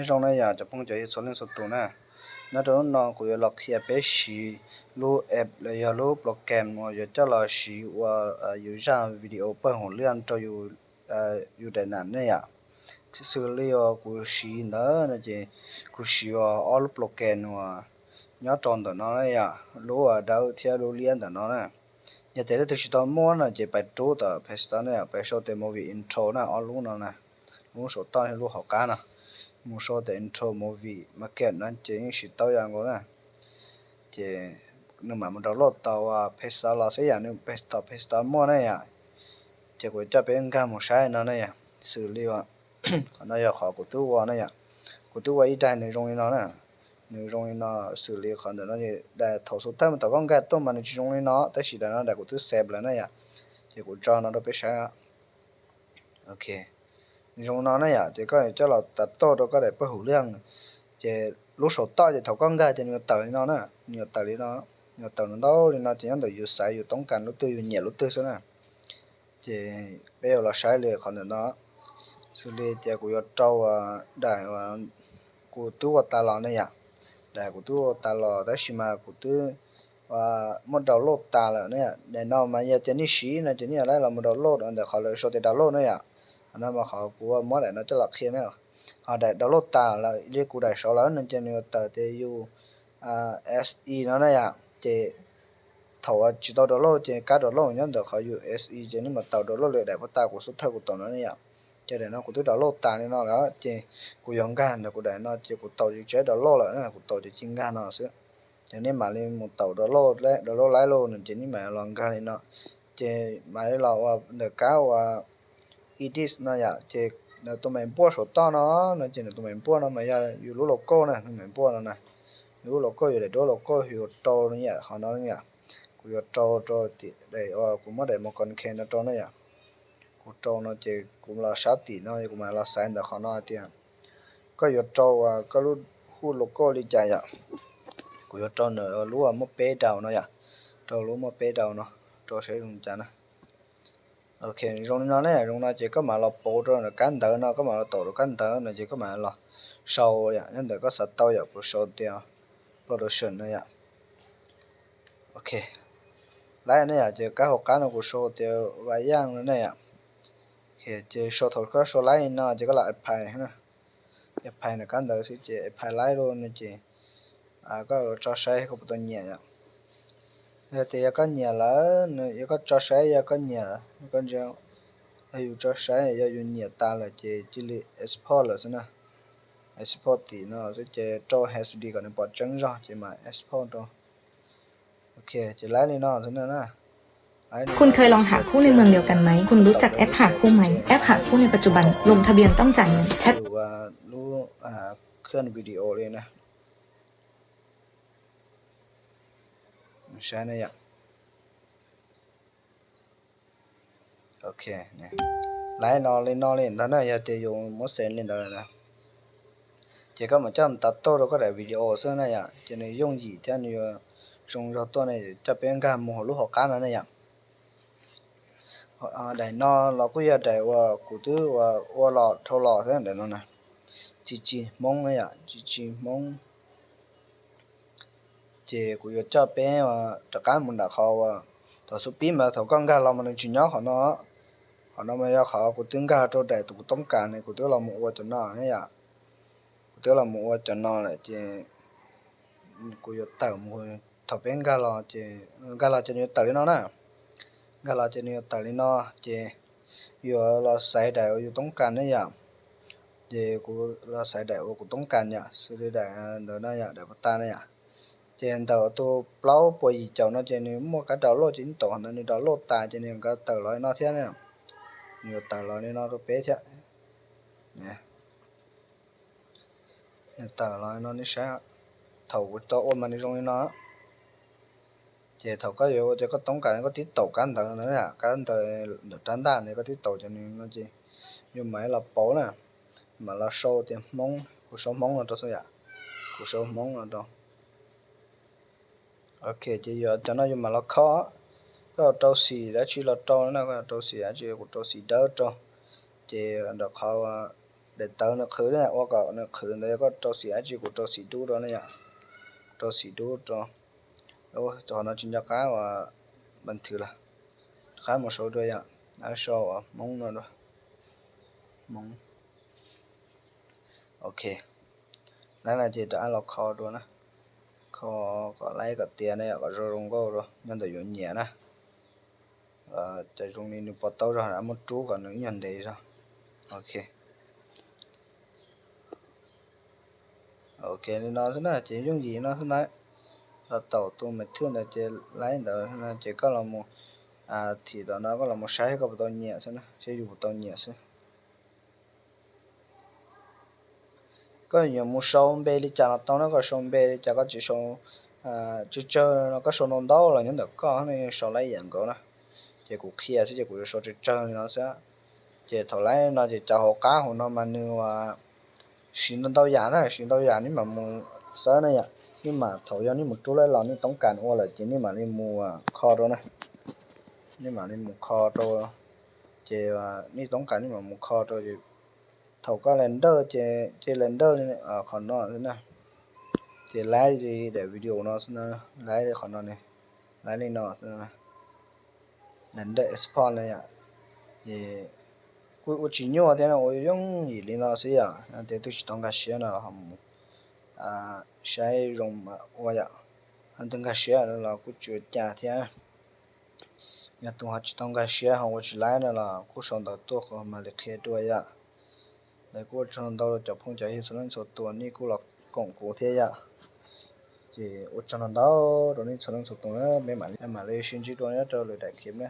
Nyob zoo na yom cov phooj cov ywg txhua leej txhua tus na. Nyob rau hnub no kuv yuav los qhia peb siv lub app los yog lub program uas yuav coj los siv ua yus zaj video pawg hauv liaj rau yus daim nam ne yom. Xws li uas kuv siv ntawd no ces kuv siv ua ob lub program uas nyob rau ntawm no na yom, lub uas dawb thiab lub liab ntawm no na. Yog tias leej twg tsis tau muaj no ces pais rub tom Play Store na yom, pais sau tias movie intro na, ob lub no na, lub saum toj lub hauv qab no, mus sau tias intro movie maker no ces yeej siv tau yam nkaus na. Ces nws mam mus download tau Play Store los xwb yom, nws tom Play Store muaj na yom. Ces kuv coj peb nkag mus saib no na yom. Xws li qhov no yog qhov kuv twb ua na yom, kuv twb ua ib daim nws zoo li no na. Nws zoo li no, xws li qhov ntawm no daim thaum xub thawj mas thaum koj nkag tuaj mas nws tsis zoo li no, tab sis daim no daim kuv twb save lawm na yom. Ces kuv tso no rau peb saib. Ok, nws zoo li no na yom, ces koj coj los tav toj rau koj daim pawg hauv liaj. Ces lub saum toj ces thaum koj nkag ces nws yuav tawm li no na, nws yuav tawm li no, nws yuav tawm ntau li no ces nyob ntawm yus xaiv yus toob kas lub twg yus nyiam lub twg xwb na. Ces peb yuav los saib li qhov ntawm no, xws li tias kuv yuav rau daim kuv twb ua tas los ne yom, daim kuv twb ua tas los tab sis mas kuv twb muab download tas lawm ne. Daim no mas yog tias nej siv no ces nej yuav laib los mus download ntawm qhov lawv sau tias download ne yom. Qhov no mas qhov kuv muab daim no coj los qhia na. Ho daim download tas lawm li kuv daim saud lawm no ces nws yuav tawm tias yus se no na yom. Ces thaum tsis tau download ces kab download nyob ntawm qhov yus se ces nej mus tau download li daim pob tas kuv xub thawj kuv tau no ne yom. Ces daim no kuv twb download tas li no lawm ces kuv yuav nkag ntawm kuv daim no ces kuv tau ces tsis download lawm na, kuv tau ces cia nkag no xwb. Ces nej mam li mus tau download, download laib los no ces nej mam los nkag li no. Ces mam li los ua ntawm kab ua edit no yom, ces nws tus me npuaj saum toj no, no ces nws tus me npuaj no mas yog yus lub logo na, tus me npuaj no na. Yus lub logo, yus daim duab logo yus rau no yom, qhov no yom. Kuv yuav rau rau daim uas kuv muab daim mus koom khe no rau na yom. Kuv rau no ces kuv los sab tim no kuv mam los xaiv ntawm qhov no hais tias koj yuav rau koj lub hu logo li cas yom. Kuv yuav rau ntawm lub muaj peb daus no yom, rau lub muaj peb daus no, rau saib zoo cas na. Ok, zoo li no ne, zoo no ces koj mam los pauv rau ntawm kab ntawv no, koj mam los taum rau kab ntawv no ces koj mam los sau yom, nyob ntawm koj xav tau yom, kuv sau tias Production no yom. Ok, laib ne yom, ces kab hauv qab no kuv sau tias Vayam no ne yom. Ces sau thaum koj sau laib no ces koj los apply, apply ntawm kab ntawv xwb ces apply laib los no ces koj tso saib koj puas tau nyiam yom. Yog tias yog koj nyiam lawm, yog koj tso saib yog koj nyiam, koj ntsia, yog yus tso saib yog yus nyiam tas lawm ces cia li export lawm xwb na. Export tim no xwb ces rau H D kom nws pom tseeb zog ces mam export rau. Ok, ces laib li no xwb na. Laib li no ces save game no yom. คุณเคยลองหาคู่ในเมืองเดียวกันไหม คุณรู้จักแอปหาคู่ไหม แอปหาคู่ในปัจจุบัน ลงทะเบียนต้องจ่ายเงิน แชท ดูว่ารูป อ่า เคลื่อนวิดีโอเลยนะ saib na yom. Ok, laib no li no li ntawd na, yog tias yus muab save li ntawd na, ces koj mam coj mus tav tuaj rau koj daim video xwb na yom, ces nws yooj yim thiab nws yuav zoo zog tuaj ne. Coj peb nkag mus hauv lub hauv qab no ne yom. Daim no los kuj yog daim uas kuv twb ua los dhau los xwb, daim no na, Tsis Tsis Hmoob na yom, Tsis Tsis Hmoob. Ces kuv yuav coj peb rov qab mus nram qhov uas thaum xub pib mas thaum koj nkag los mas nws tsis nyob qhov no. Qhov no mas yog qhov kuv twb nkag rau daim tus kuv toob kas ne, kuv twb los mus ua cov no ne yom. Kuv twb los mus ua cov no lawm ces kuv yuav tawm mus, thaum peb nkag los ces, nkag los ces nws yuav tawm li no na. Nkag los ces nws yuav tawm li no, ces yuav los xaiv daim uas yus toob kas ne yom. Ces kuv los xaiv daim uas kuv toob kas yom, xws li daim ntawd no yom, daim pov tas na yom. Ces ntawm tus plaub puas yim caum no ces nws muaj kab download ces nws tau, qhov ntawd nws download tas ces nws yuav nkag tawm los li no thiab na. Nws yuav tawm los li no rau peb thiab. Nws tawm los no nej saib, thaum kuv tau ua mas nws zoo li no. Ces thaum koj yuav ua ces koj toob kas koj tib taum kab ntawv ntawd, kab ntawv ntawm rab ntaj ntawd koj tib taum ces nws no ces yus mam los pauv na, mam los sau tias Hmoob, kuv sau Hmoob no rau xwb yom, kuv sau Hmoob no rau. Ok, ces yog cov no yus mam los kho, koj rau xim dab tsi los rau na, koj rau xim dab tsi, kuv rau xim dawb rau. Ces nram qhov daim tawv nws qhwv ne, ua kom nws qhwv ntawd yog koj rau xim dab tsi, kuv rau xim dub rau ne yom. Rau xim dub rau. Qhov no tsis nco qab uas npas thwv lawm, rov qab mus sau dua yom. Sau uas Hmoob no dua, Hmoob. Ok, lawv no ces rov qab los kho dua na, kho kom laib kom tiav na yom, kom zoo zoo nkauj dua nyob ntawm yuav nyiam na. Cov zoo li nws pov tau zog muab rub kom nws ib nyuag ntev zog. Ok, ok, li no xwb na ces yooj yim no xwb na. Los taum tus maiv thwj ntawd ces laib ntawd no ces koj los mus thim tom no koj los mus saib koj puas tau nyiam xwb na, saib yus puas tau nyiam xwb. Koj yuav mus sau npe li cas los tau na, koj sau npe li cas koj tsis sau tsawg tsawg no, koj sau ntau ntau los nyob ntawm koj ne, sau laib yam nkaus na. Ces kuv qhia xwb ces kuv yuav sau tsawg tsawg li no xwb. Ces thaum laib no ces cov hauv qab hauv no mas nws siv ntau ntau yam na, siv ntau yam nej mam mus xawb na yom. Nej mam thaum yog nej mus rub laib los nej toob kas ua lawm ces nej mam li mus kho rau na, nej mam li mus kho rau. Ces nej toob kas nej mam mus kho rau. Thaum koj las nraj ces ces las nraj li qhov no xwb na. Ces laib li daim video no xwb na, laib li qhov no ne, laib li no xwb na, las nraj export na yom. Ces kuj ua tsis nyuaj thiab no, ua yooj yim li no xwb yom. Tias twg tsis tau nkag siab no ho mus saib zoo ua yom, ho twg nkag siab los kuj tsis ua cas thiab. Yog tus ho tsis tau nkag siab ho ua tsis laib no los kuj sau ntawv tuaj kuv mam li qhia dua yom. Lawv kuj ua tsaug ntau rau cov phooj cov ywg txhua leej txhua tus nej kuj los koom kuv thiab yom. Ces ua tsaug ntau rau nej txhua leej txhua tus na, peb mam li sib ntsib dua nyob rau lwm daim clip na.